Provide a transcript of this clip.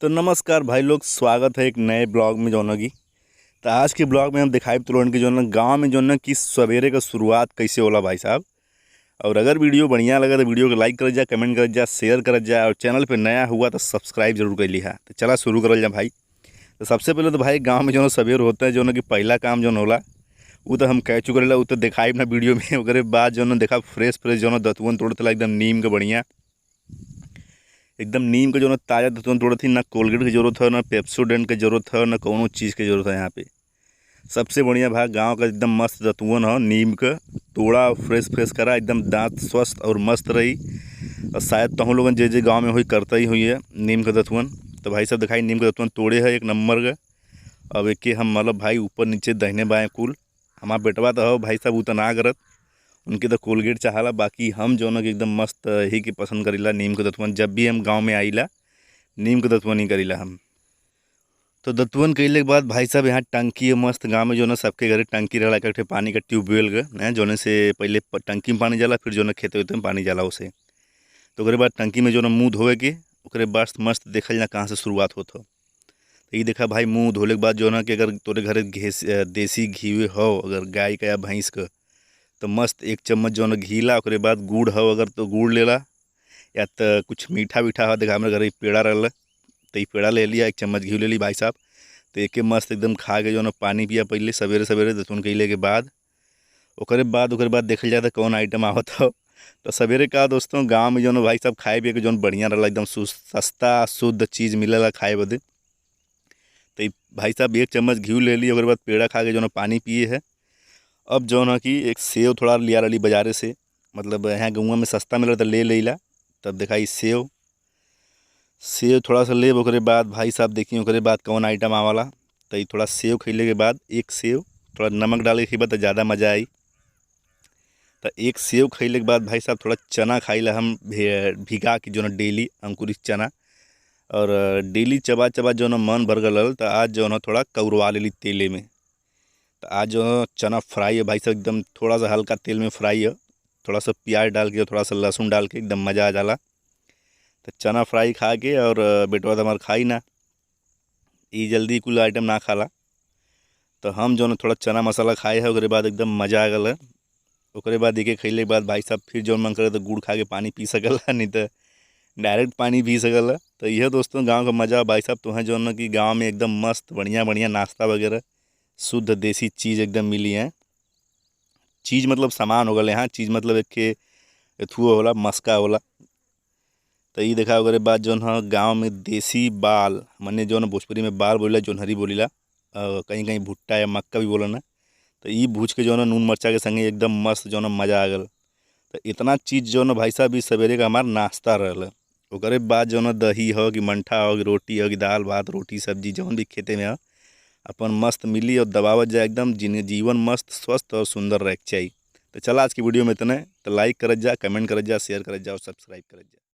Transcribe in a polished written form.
तो नमस्कार भाई लोग, स्वागत है एक नए ब्लॉग में जौन की। तो आज के ब्लॉग में हम दिखाई तो लोगन के जौन गांव में जौन कि सवेरे का शुरुआत कैसे होला भाई साहब। और अगर वीडियो बढ़िया लगा तो वीडियो को लाइक कर जा, कमेंट कर जा, शेयर कर जा और चैनल पे नया हुआ तो सब्सक्राइब जरूर कर लिहा। तो चला शुरू करल जा भाई। तो सबसे पहले तो भाई गाँव में जो सवेर होता है जो कि पहला काम जो होला वो तो हम कह चुके रहा, वो तो दिखाई ना वीडियो में। ओकरे बाद जो देखा फ्रेश फ्रेश जो दतुअन तोड़त एकदम नीम के बढ़िया, एकदम नीम के जो ताज़ा दतुअन तोड़त थी। ना कोलगेट की जरूरत है, ना पेप्सोडेंट की जरूरत है, ना कोनो चीज़ की जरूरत है। यहाँ पे सबसे बढ़िया भाई गांव का एकदम मस्त दतुअन हो नीम का, तोड़ा फ्रेश फ्रेश करा, एकदम दांत स्वस्थ और मस्त रही। और शायद तहु लोगन जे जे गाँव में हुई करता ही हुई है नीम का दतुअन। तो भाई साहब दिखाई नीम का दतुअन तोड़े है एक नंबर का। अब एक हम मतलब भाई ऊपर नीचे दहिने बाएँ कुल हमार बेटवा तो हो भाई साहब वो तो ना करत, उनके तो कोलगेट चाहला। बाकी हम जो ना कि एकदम मस्त ही के पसंद करीला नीम के दतुअन। जब भी हम गांव में आइला नीम के दतुअन ही करीला हम। तो दतुअन कैले के बाद भाई साहब यहाँ टंकी है मस्त गांव में जो ना सबके घरे टंकी रहा, एक पानी का ट्यूबवेल का जोने से पहले टंकी में पानी जाला, फिर जो ना खेते वेते में पानी जाला उसे। तो ओकरे बाद टंकी में जो ना मुँह धोए के ओकरे बाद मस्त देखल जा कहाँ से शुरुआत होत हो। तो ये देखा भाई मुँह धोले के बाद जो ना कि अगर तोरे घरे देसी घी हो अगर गाय का या भैंस का तो मस्त एक चम्मच जो ना घी ला, ओकरे बाद गुड़ हो अगर तो गुड़ लेला या तो कुछ मीठा वीठा हो। देखा हमारे घर पेड़ा रहा तो ये पेड़ा ले लिया, एक चम्मच घी ले ली भाई साहब। तो एक मस्त एकदम खा के जो ना पानी पिया पहले सवेरे सवेरे दतुन कैले के बाद। ओकरे बाद देखल जाए तो कौन आइटम आवत हो। तो सवेरे का दोस्तों गाँव में जो ना भाई साहब खाए पिए के जो बढ़िया रहा, एकदम सस्ता शुद्ध चीज़ मिलेला खाए बदे। तो भाई साहब एक चम्मच घी ले ली, ओकरे बाद पेड़ा खा के जो ना पानी पिए है। अब जो ना कि एक सेब थोड़ा लिया रही बाजारे से, मतलब यहाँ गौवा में सस्ता मिला तो ले लेला। तब देखा ई सेब सेब थोड़ा सा ले, ओकरे बाद भाई साहब देखिए ओकरे बाद कौन आइटम आवाला। तो ये थोड़ा सेब खैले के बाद एक सेब थोड़ा नमक डाल के खइबा तो ज़्यादा मज़ा आई। तो एक सेब खैले के बाद भाई साहब थोड़ा चना खाइला हम भिगा के जो ना डेली अंकुरित चना, और डेली चबा चबा जो ना मन भर गल। तो आज जो ना थोड़ा कौरवा लेली तेले में। तो आज जो चना फ्राई है भाई साहब एकदम थोड़ा सा हल्का तेल में फ्राई है, थोड़ा सा प्याज डाल के थोड़ा सा लहसुन डाल के एकदम मज़ा आ जाला। तो चना फ्राई खा के और बेटवा तो हमार खाई ना, ये जल्दी कुल आइटम ना खाला। तो हम जो ना थोड़ा चना मसाला खाए है, ओकरे बाद एकदम मज़ा आ गल। ओकरे बाद देखे खैले के बाद भाई साहब फिर जो मन करे तो गुड़ खा के पानी पी सकला, नहीं तो डायरेक्ट पानी पी सकला। तो यह दोस्तों गाँव का मज़ा भाई साहब। तो है जो ना कि गाँव में एकदम मस्त बढ़िया बढ़िया नाश्ता वगैरह शुद्ध देसी चीज़ एकदम मिली है। चीज़ मतलब सामान हो गए यहाँ, चीज़ मतलब एक के एथुओ होला मस्का होला। तो ये देखा ओकरे बाद जो है गांव में देसी बाल, मने जो ना भोजपुरी में बाल बोला जोनहरी बोलीला, कहीं कहीं भुट्टा या मक्का भी बोला ना। तो ये भूज के जो ना नून मरचा के संगे एकदम मस्त जो ना मज़ा आ गल। तो इतना चीज़ जो ना भाई साहब इस सवेरे का हमार नाश्ता रहल। ओकरे बाद जो ना दही हो कि मंठा हो कि रोटी हो कि दाल भात रोटी सब्जी जौन भी खेते में हो अपन मस्त मिली और दबावत जाए एकदम जीवन मस्त स्वस्थ और सुंदर रह चाहिए। तो चला आज की वीडियो में इतना। तो लाइक करत जा, कमेंट करत जा, शेयर करत जा और सब्सक्राइब करत जा।